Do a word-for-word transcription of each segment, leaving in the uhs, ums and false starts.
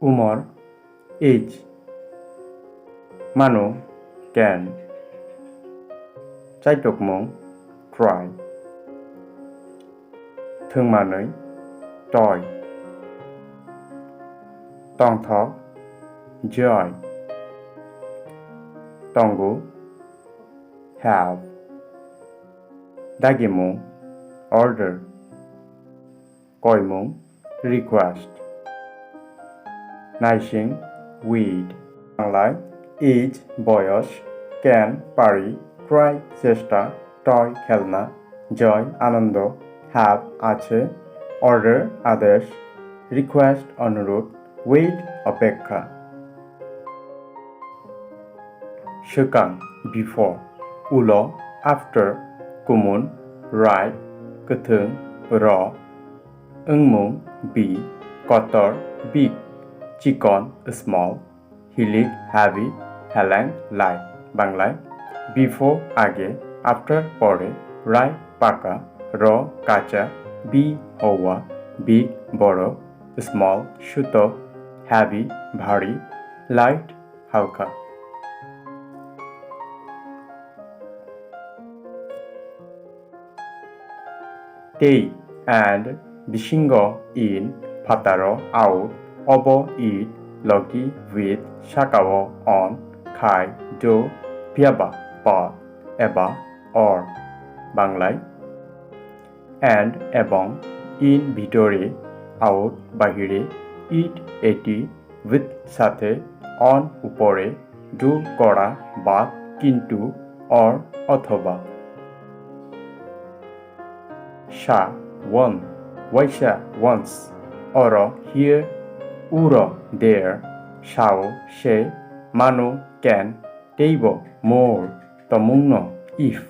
Umor, age. Mano, can. Chaitokmung, try. Thwngmanwi, toy. Tongthok, joy. Tongo, have. Dagimung, order. Koimung, request. Naising, weed. Tanglai, age, boyos, can, pari, try, chesta, toy, khelna, joy, anondo, have, ache, order, adesh, request, onurudh, weed, opekha. Swkang, before, ulo, after, kumun, ripe, kwthwng, raw, wngmung, be, kotor, big, chikon, small, hilik, heavy, heleng, light. Banglai, before, age, after, pore, ripe, paka, raw, kacha, be, howa, big, boro, small, suto, heavy, bhari, light, halka. Tei, and, bisingo, in, phataro, out, obo, it, logi, with, sakao, on, khai, do, phiyaba, but, eba, or. Banglai, and, ebong, in, bhitore, out, bahire, it, eti, with, sathe, on, upore, do, kora, but, kintu, or, othoba. Sa, one, waisa, once, oro, here, uro, there, sao, se, mano, can, teibo, more, tomungno, if,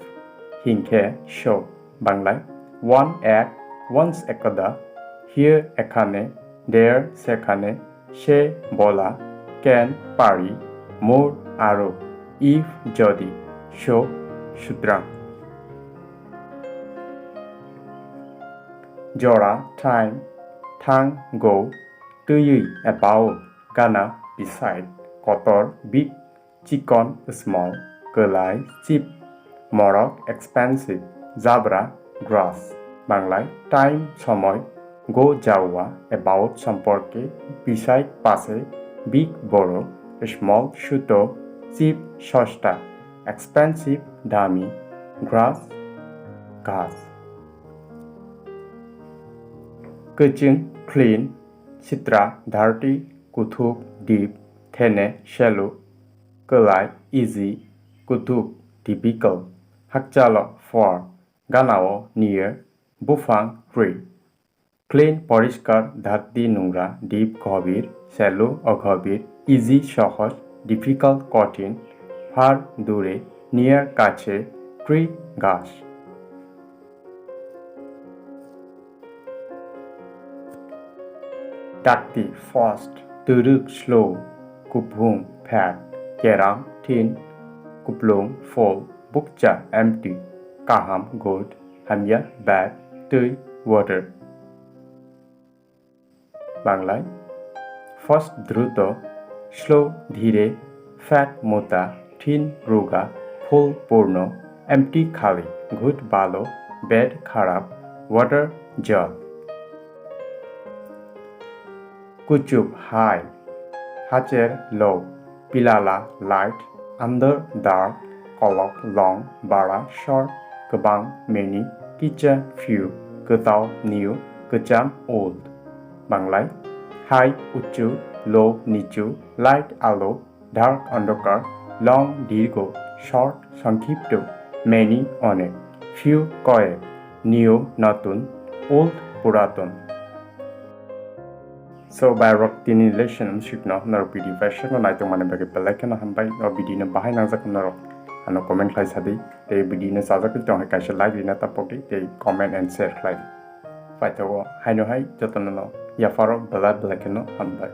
hinkhe, so. Banglai, one, ek, once, ekada, here, ekhane, there, sekhane, se, bola, can, pari, more, aro, if, jodi, so, sutrang. Jora, time, thang, go, twiwi, about, gana, beside, kotor, big, chikon, small, kwlai, cheap, morok, expensive, jabra, grass. Banglai, time, somoi, go, jaua, about, somporke, beside, pase, big, boro, small, suto, cheap, sosta, expensive, dami, grass, gas. Kwchwng, clean, sitra, dirty, kuthuk, deep, thene, shallow, kwlai, easy, kuthuk, difficult, hakchalo, far, ganao, near, buphang, tree. Clean, poriskar, dirty, nungra, deep, gobir, shallow, ogobir, easy, sohoj, difficult, kothin, far, dure, near, kache, tree, gas. Dakti, fast, twrwk, slow, kuphung, fat, keram, thin, kuplung, full, bukcha, empty, kaham, good, hamya, bad, twi, water. Banglai, fast, druto, slow, dhire, fat, mota, thin, ruga, full, purno, empty, khali, good, balo, bad, kharap, water, jal. Kuchuk, high, hacher, low, pilala, light, under, dark, kolok, long, bara, short, kwbang, many, kicha, few, kwtal, new, kwcham, old. Banglai, high, uchu, low, nichu, light, alo, dark, andhokar, long, dirgo, short, songkhipto, many, onek, few, koyek, new, notun, old, puraton. So, bai rok tini lesson mswkno norok video bai sengno naitongmani bagwi belai kheno hambai. O video no bahai nangjak norok ano comment khlai sadi. Tei video no chajak tong hai kaisa like rina tapok di tei comment and share khlai di. Paithago haino hai jotono no yapharo belai belai kheno hambai.